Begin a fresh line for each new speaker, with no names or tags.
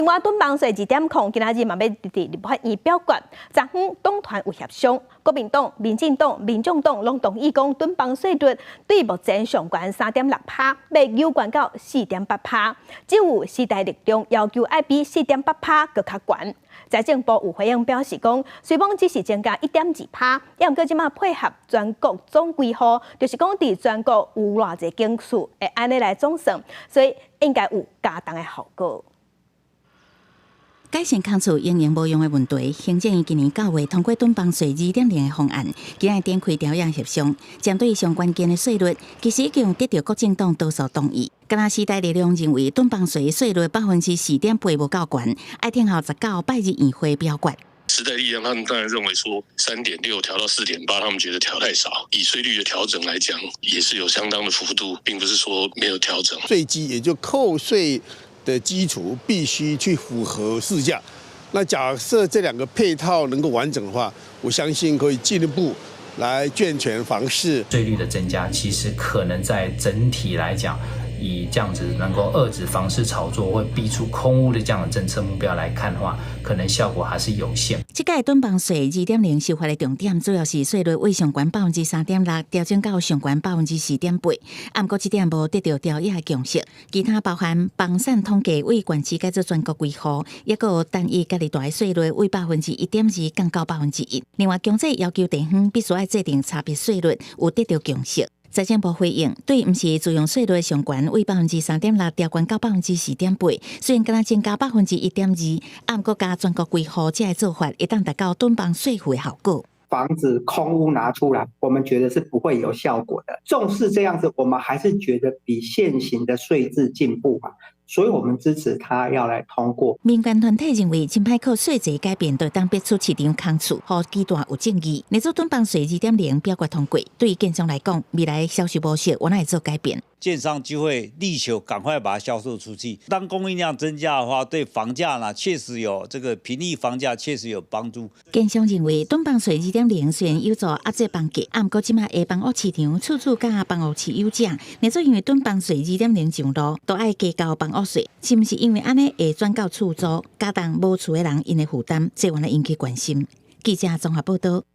另外，囤房稅2.0今仔日嘛欲佇立法院表決，昨昏黨團有協商，國民黨、民進黨、民眾黨攏同意講，囤房稅率對目前上懸3.6趴，欲挾懸到4.8趴，只有時代力量要求愛比4.8趴閣較懸。財政部有回應表示講，雖罔只是增加1.2趴，抑毋過這馬配合全國總規劃，就是講佇全國有偌濟間厝會按呢來總算，所以應該有加重的效果。
改善空厝營用無用的問題，行政院今年9月通過囤房稅2.0的方案，今日展開朝野協商，針對上關鍵的稅率，其實已經得著各政黨多數同意。敢若時代力量認為囤房稅稅率4.8%無夠懸，愛聽候19拜日院會表決。
時代力量他們當然認為說3.6調到4.8，他們覺得調太少。以稅率的調整來講，也是有相當的幅度，並不是說沒有調整。
稅基也就扣稅的基礎必須去符合市價。那假設這兩個配套能夠完整的話，我相信可以進一步來健全房市。
稅率的增加，其實可能在整體來講，以這樣子能夠遏止房市炒作，會逼出空屋的這樣的政策目標來看的話，可能效果還是有限。
這屆囤房稅2.0修法的重點，主要是稅率為上懸3.6%調整到上懸4.8%，毋過這點無得著朝野的共識。其他包含房產統計為縣市改做全國歸戶，抑閣有單一隔離大稅率為1.2%降到1%。另外，強制要求地方必須愛制定差別稅率，有得著共識。財政部回應，對毋是自用稅率上懸為3.6%調懸到4.8%，雖然敢若增加1.2%，毋過佮全國歸戶這个做法，會當達到囤房稅負的效果。
房子空屋拿出來，我們覺得是不會有效果的。縱使這樣子，我們還是覺得比現行的稅制進步嘛，所以我們支持他要來通過。
民間團體認為，真歹靠稅制改變，就當逼出市場空厝，予幾大有爭議。若做囤房稅2.0表決通過，對建商來講，未來銷售模式原來會做改變。
建商就會力求趕快把它銷售出去。當供應量增加的話，對房價呢確實有這個平抑房價，確實有幫助。
建商認為，囤房稅二點零雖然有助壓制房價，毋過這馬下房屋市場處處佮房屋持有者，若做因為囤房稅二點零上路，都愛加交房屋稅，是毋是因為按呢會轉到厝租，加重無厝的人𪜶的負擔，這原來引起關心。記者綜合報道。